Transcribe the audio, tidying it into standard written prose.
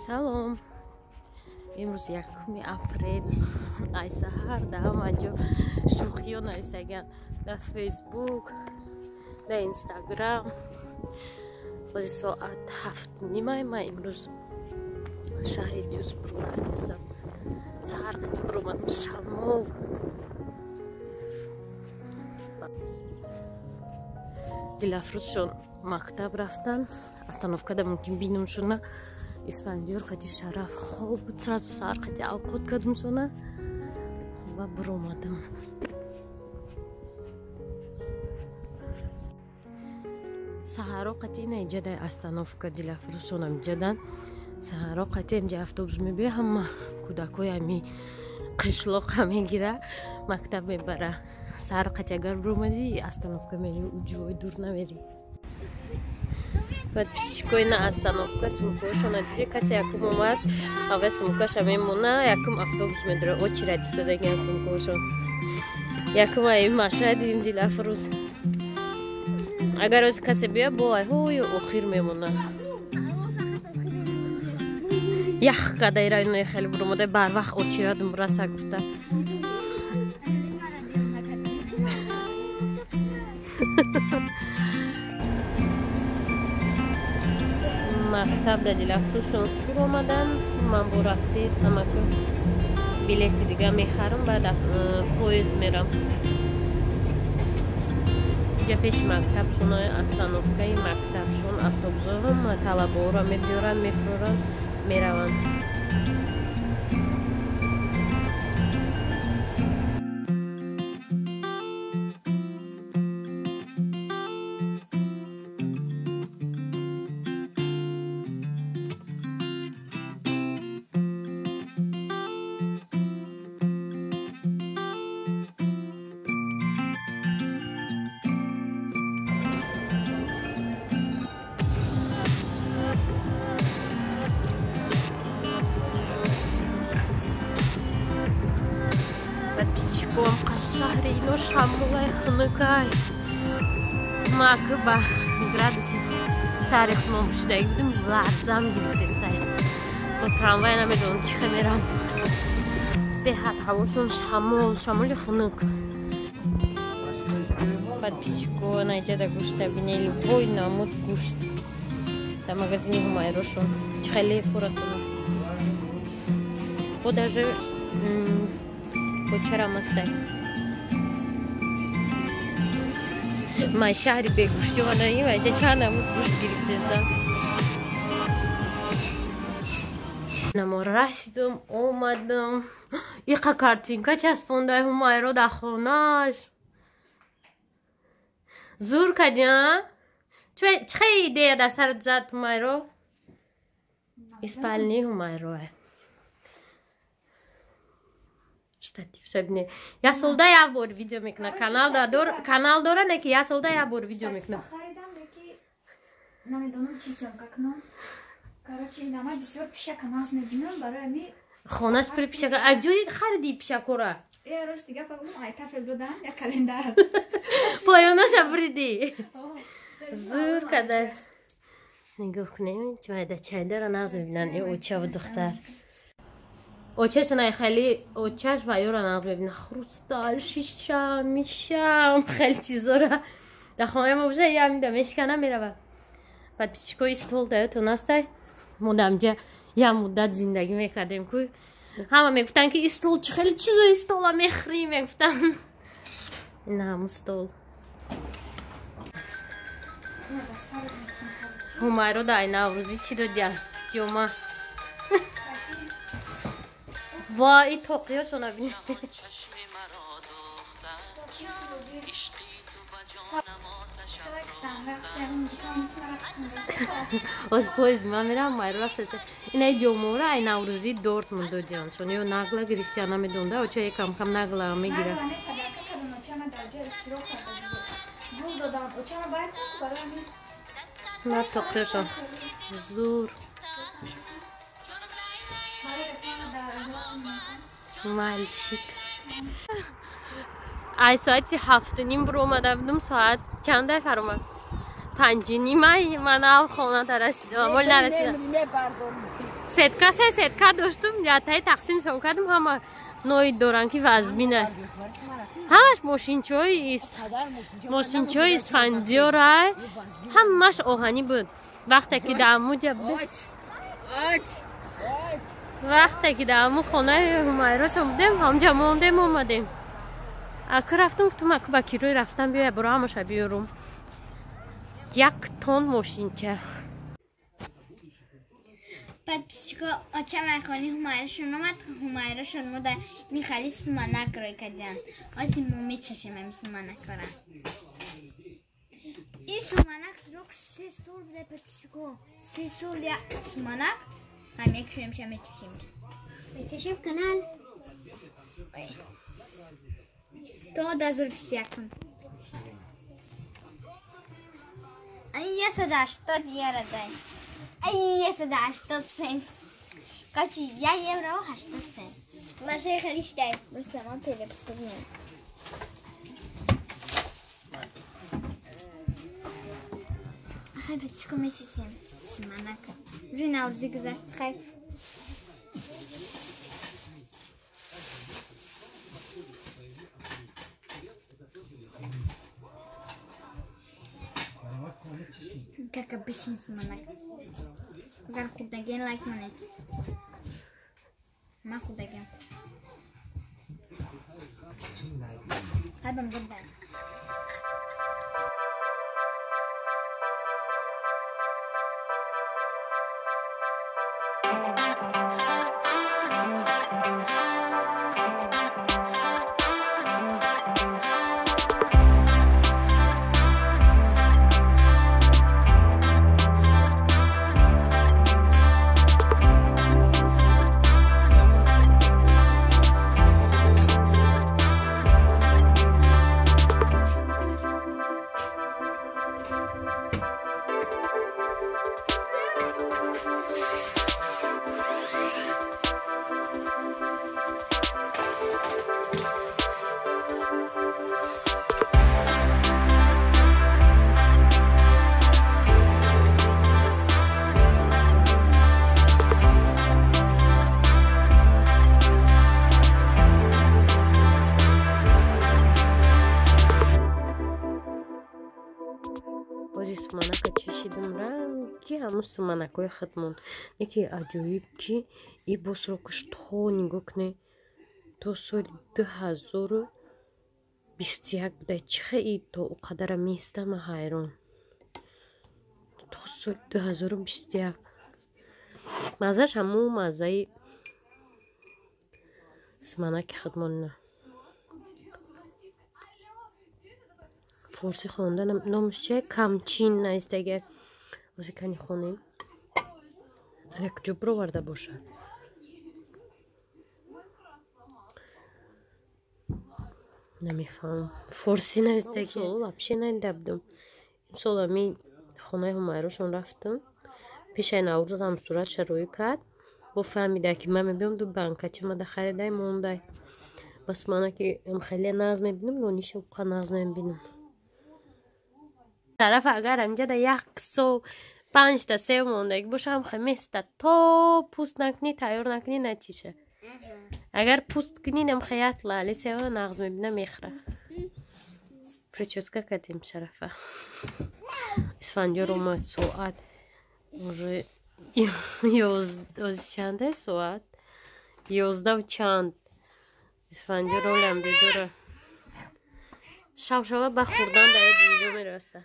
Салом. Имрӯз 1 апрел. Ай саҳар дар ҳама ҷо шӯхиё нависаган. Дар Фейсбук, дар Инстаграм. Бози соат 7:30 ман имрӯз шаҳри Дюсбург рафтастам. Саҳар қати биромадам шамол. Дилафрӯзшон мактаб рафтан. Остановкада мумкин бинумшона. Исфандиёр қати Шараф хоб буд, сразу саҳар қати авқот кардумшона ва биромадам. Саҳаро қати ина иҷадай остановка Дилафрӯзшонам иҷадан. Саҳаро қати инҷа автобус мебиёя, ҳама кӯдакҳои ҳами қишлоқа мегира, мактаб мебара. Саҳар қати агар биромадӣ, остановка мери, ҷой дур намери. Подписчикои на остановка сумкаҳошона диде, касе якум омад, аввал сумкаша мемона, якум автобус медора, очередь истодагиан сумкаҳошон. Якум ай машра дидим Дилафрӯз. Агар ози касе биёя, бо айҳои охир мемона. Ях кадай районои хеле биромада, барвақт очередам раса гуфта. Мактаб да Дилафрӯзшон фур омадан, ман бо рафтеистам, аку билети дига мехарам, баъд поезд мерам. Иҷа пеши мактабшон остановкаи мактабшон автобусҳо талабаҳоро мебиёранд, мефуроранд, мераванд. Подписчиком шаҳри ино шамолай хунукай. Ма аку ба градуси сари хунум шудаги будем, ларзам гирифтесай. Бо трамвай намедонам чӣ хел мерам. Беҳад ҳавошон шамол, шамоли хунук. Подписчико наиҷада гӯшта бине, любой намуд гӯшт дар магазини Ҳумайрошон. Чӣ хеле фуратона. Бо даже кочарам астай. Ман шаҳри бегӯштӣ омадаим, инҷа чанд намуд гӯшт гирифтестам. Намо расидам, омадам. Иқа картинка часпондай Ҳумайро дар хонааш. Зур кардӣ, а? Чӣ хел идея дар сарат зад, Ҳумайро? Испални Ҳумайро. Штатив шабне. Я солда як бор видео мекуна. Канал дора, не ки я солда як бор видео мекуна. Харидам, леки намедонам чӣ съёмка кунам. Короче, инама бисёр пишака нағз мебинам, барои ами хонаш пур пишака. А ҷои хариди пишакора? Э, рост дига фаҳмам, ай тафел додан як календар. Поёнаша буридӣ. Зур када. Нигоҳ кунем, чӣ майда чайдара нағз мебинанд э очаву духтар. Очаш най хеле очаш ва ёра нағз мебина. Хрусталь, шиша, миша, хеле чизора. Дар хонаи мо боша я мида мешкана мерава. Подписчикои стол даётон астай. Мо дар инҷа як муддат зиндагӣ мекардем ку. Ҳама мегуфтанд ки стол чӣ хеле чизои стола мехӯрӣ, мегуфтанд. Ин ҳамун стол. Ҳумайро дар Наврӯзӣ чӣ додиям? Ҷома. Ва ин тоқиёшона бинед. Оз поезд ман мерам, Майро рафтаста. Инаи ҷомора ай Наврӯзӣ Дортмунд додияншон. Ё нағла гирифтия намедонда, оча якам кам нағла мегира. На тоқиёшон зур. Малшит. Ай соати 7:30 биромада будум, соат чанда фаромад? 5:30 ман ав хона дарасидам, амол нарасидам. Сетка се сетка доштум, ятаи тақсим шон кардум, ҳама ноид доран ки вазмина. Ҳамаш мошинчои Исфандиёрай, ҳамаш оҳанӣ буд. Вақте ки дар амуҷа буд, вақте ки дар аму хонаи Ҳумайрошон будем, ҳамҷа мондем, омадем. Аку рафтум, гуфтум аку ба кирои рафтам, биёя буро ҳамаша биёрум. Як тон мошинча. Подписчико, очам айхони Ҳумайрошон омад, Ҳумайрошон мо дар Михали суманак рой кардиан. Ози мо мечашем ами суманакора. Ин суманак срок 3 сол буда, подписчико. 3 сол я суманак. Ҳам мекушемша, мечашем. Мечашем канал. То 2021. Ай, 180 евро дай. Ай, 180 цент. Короче, 1 евро 80 цент. Маша хеле штай. Просто ман перепутал. Ахай, бачко мечисем. Суманак. Уже наврӯзӣ гузашт, хайр. Как обычный суманак. Агар хурдаген лайк монед. Ман хурдаген. Хайбам бурдан. Бози суманака чашидам, ранги ҳамун суманакҳои худмон. Яке аҷоиб ки и бо срокаш то нигоҳ кунед, то соли 2021 буда. Чихе и то о қадара местама ҳайрон. То соли 2021. Маззаш ҳамун маззаи суманаки худмон на. Форсӣ хонданам номаш чия? Камчин наист агар ози кани хонем. Як ҷо бироварда бошад. Намефаҳмам. Форсӣ нависта ки вообще надида будам. Имсол ами хонаи Ҳумайрошон рафтам. Пешаи Наврӯзам суратша рӯй кард. Бо фаҳмида ки ман мебиём, ду банкача мада харидай мондай. Бас мана ки хеле нағз мебинам, дониша уқа нағз намебинам. Тараф агар ҳаминҷа да як сол 5та сев мондаги боша, ҳам хе места то пӯст накунӣ, тайёр накунӣ, натиша. Агар пӯст кунӣ, нам хе як лаъли сева нағз мебина, мехӯра. Прическа кардем Шарафа. Исфандиёр омад, соат уже чанда соат? 11 чанд. Исфандиёр олам бедора. Шав шава ба хӯрдан дар ёди видео мераса.